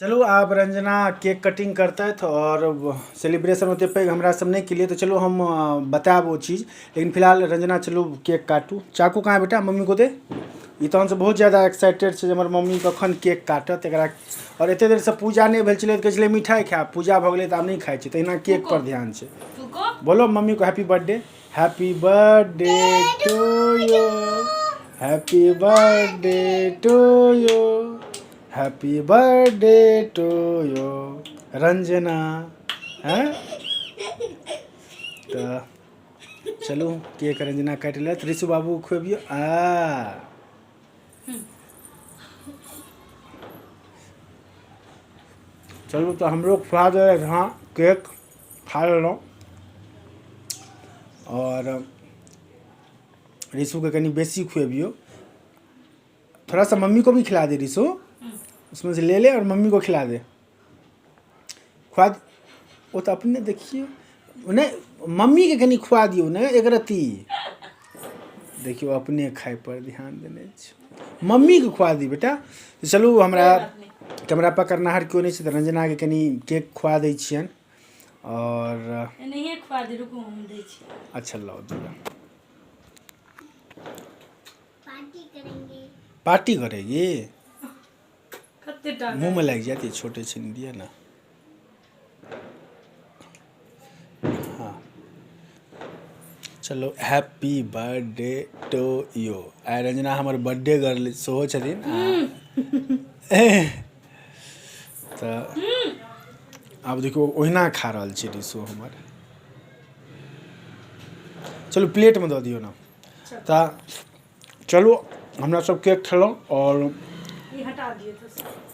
चलू आब Ranjana cake cutting करतथि आओर सेलिब्रेशन ओतेक पैघ हमरा सब नहि केलियै तऽ चलू हम बतायब ओ चीज लेकिन फिलहाल रंजना चलू केक काटू। चाकू कहाँ है बेटा? मम्मी को दे। ई तहनसँ बहुत ज्यादा एक्साइटेड छै जे हमर मम्मी कखन केक काटत एकरा। आओर एते देरसँ पूजा नहि भेल छलै तऽ कहै छलै मिठाइ खायब, पूजा भऽ गेलै तऽ आब नहि खाइ छै, तहिना केक पर ध्यान छै। बोलो मम्मी को happy birthday. Happy birthday to you, happy birthday to you, happy birthday to you Ranjana. हैं तऽ चलू केक रंजना काटि लेत, ऋषु बाबू खुअबियौ। आ चलू तऽ हमरो खुआ देलथि। हँ, केक खा लेलहुँ आओर ऋषुके कनि बेसी खुअबियौ। थोड़ा सा मम्मी को भी खिला दे ऋषु, उसमें से ले ले और मम्मी को खिला दे। खुआ ओ तऽ अपने देखियौ नहि, मम्मीके कनि खुआ दियौ ने एक रत्ती। देखियौ अपने खाइ पर ध्यान देने छै, मम्मीके खुआ दी बेटा। तऽ चलू हमरा कैमरा पकड़नाहर केओ नहि छै तऽ रंजनाके कनि केक खुआ दै छियनि। आओर एनाहिए खुआ दे, रुकू हम दै छी। अच्छा लाओ दिअ। पार्टी करेंगे। पार्टी करेगी? कते टा मुँह में लागि जायत, ई छोटे छिन दिअ ने। हाँ चलो, हैप्पी बर्थडे टू यू। आइ रंजना हमर बर्थडे गर्ल सेहो छथिन। तऽ आब देखियौ ओहिना खा रहल छै ऋषु हमर। चलू प्लेटमे दऽ दियौ ने। तऽ चलू हमरा सब केक खेलहुँ आओर ई हटा दियौ तऽ।